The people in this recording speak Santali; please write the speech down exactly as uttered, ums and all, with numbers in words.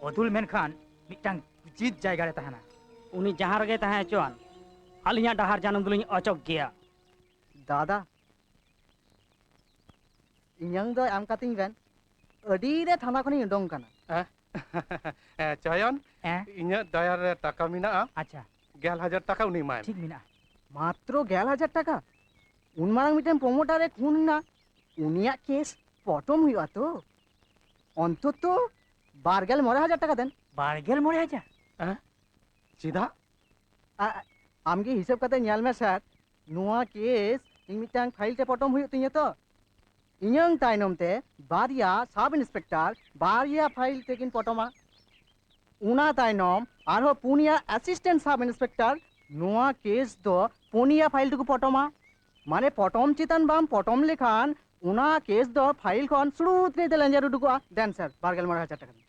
ᱚᱫᱩᱞ ᱢᱮᱱᱠᱷᱟᱱ ᱢᱤᱫᱴᱟᱝ ᱡᱤᱫ ᱡᱟᱭᱜᱟ ᱨᱮ ᱛᱟᱦᱮᱱᱟ᱾ ᱩᱱᱤ ᱡᱟᱦᱟᱸ ᱨᱮᱜᱮᱭ ᱛᱟᱦᱮᱸ ᱦᱚᱪᱚᱣᱟᱱ, ᱟᱹᱞᱤᱧᱟᱜ ᱰᱟᱦᱟᱨ ᱡᱟᱹᱱᱩᱢ ᱫᱚᱞᱤᱧ ᱚᱪᱚᱜ ᱜᱮᱭᱟ᱾ ᱫᱟᱫᱟ, ᱤᱧᱟᱝ ᱫᱚ ᱮᱢ ᱠᱟᱹᱛᱤᱧ ᱵᱮᱱ, ᱟᱹᱰᱤ ᱨᱮ ᱛᱷᱟᱱᱟ ᱠᱷᱚᱱᱤᱧ ᱩᱰᱩᱝ ᱠᱟᱱᱟ᱾ ᱦᱮᱸ? ᱦᱮᱸ, ᱪᱚᱭᱚᱱ, ᱦᱮᱸ? ᱤᱧᱟᱹᱜ ᱰᱟᱭᱟᱨ ᱨᱮ ᱴᱟᱠᱟ ᱢᱮᱱᱟᱜᱼᱟ᱾ ᱟᱪᱪᱷᱟ᱾ ᱜᱮᱞ ᱦᱟᱡᱟᱨ ᱴᱟᱠᱟ ᱩᱱᱤ ᱮᱢᱟᱭ ᱢᱮ᱾ ᱴᱷᱤᱠ ᱢᱮᱱᱟᱜᱼᱟ᱾ ᱢᱟᱛᱨᱚ ᱜᱮᱞ ᱦᱟᱡᱟᱨ ᱴᱟᱠᱟ? ᱩᱱ ᱢᱟᱨᱟᱝ ᱢᱤᱫᱴᱮᱱ ᱯᱨᱚᱢᱳᱴᱟᱨ ᱮ ᱠᱷᱩᱱ ᱮᱱᱟ, ᱩᱱᱤᱭᱟᱜ ᱠᱮᱥ ᱯᱚᱴᱚᱢ ᱦᱩᱭᱩᱜᱼᱟ ᱛᱚ? ᱚᱱᱛᱚᱛᱚ ᱵᱟᱨ ᱜᱮᱞ ᱢᱚᱬᱮ ᱦᱟᱡᱟᱨ ᱴᱟᱠᱟ ᱫᱮᱱ᱾ ᱵᱟᱨ ᱜᱮᱞ ᱢᱚᱬᱮ ᱦᱟᱡᱟᱨ? ᱦᱮᱸ? ᱪᱮᱫᱟᱜ? ᱟ-, ᱟᱢᱜᱮ ᱦᱤᱥᱟᱹᱵ ᱠᱟᱛᱮ ᱧᱮᱞ ᱢᱮ ᱥᱮᱨ, ᱱᱚᱣᱟ ᱠᱮᱥ ᱤᱧ ᱢᱤᱫᱴᱟᱝ ᱯᱷᱟᱭᱤᱞ ᱛᱮ ᱯᱚᱴᱚᱢ ᱦᱩᱭᱩᱜ ᱛᱤᱧᱟᱹ ᱛᱚ᱾ ᱤᱧᱟᱹᱝ ᱛᱟᱭᱱᱚᱢ ᱛᱮ ᱵᱟᱨᱭᱟ ᱥᱟᱵ ᱤᱱᱥᱯᱮᱠᱴᱟᱨ ᱵᱟᱨᱭᱟ ᱯᱷᱟᱭᱤᱞ ᱛᱮᱠᱤᱱ ᱯᱚᱴᱚᱢᱟ᱾ ᱚᱱᱟ ᱛᱟᱭᱱᱚᱢ ᱟᱨᱦᱚᱸ ᱯᱩᱱᱭᱟ ᱟᱥᱤᱥᱴᱮᱱᱴ ᱥᱟᱵ ᱤᱱᱥᱯᱮᱠᱴᱟᱨ ᱱᱚᱣᱟ ᱠᱮᱥ ᱫᱚ ᱯᱩᱱᱭᱟ ᱯᱷᱟᱭᱤᱞ ᱛᱮᱠᱚ ᱯᱚᱴᱚᱢᱟ᱾ ᱢᱟᱱᱮ ᱯᱚᱴᱚᱢ ᱪᱮᱛᱟᱱ ᱵᱟᱢ ᱯᱚᱴᱚᱢ ᱞᱮᱠᱷᱟᱱ ᱚᱱᱟ ᱠᱮᱥ ᱫᱚ ᱯᱷᱟᱭᱤᱞ ᱠᱷᱚᱱ ᱥᱩᱲᱩᱛ ᱠᱟᱹᱡᱛᱮ ᱞᱮᱸᱡᱮᱨ ᱩᱰᱩᱠᱚᱜᱼᱟ᱾ ᱫᱮᱱ ᱥᱮᱨ, ᱵᱟᱨ ᱜᱮᱞ ᱢᱚᱬᱮ ᱦᱟᱡᱟᱨ ᱴᱟᱠᱟ ᱫᱮᱱ᱾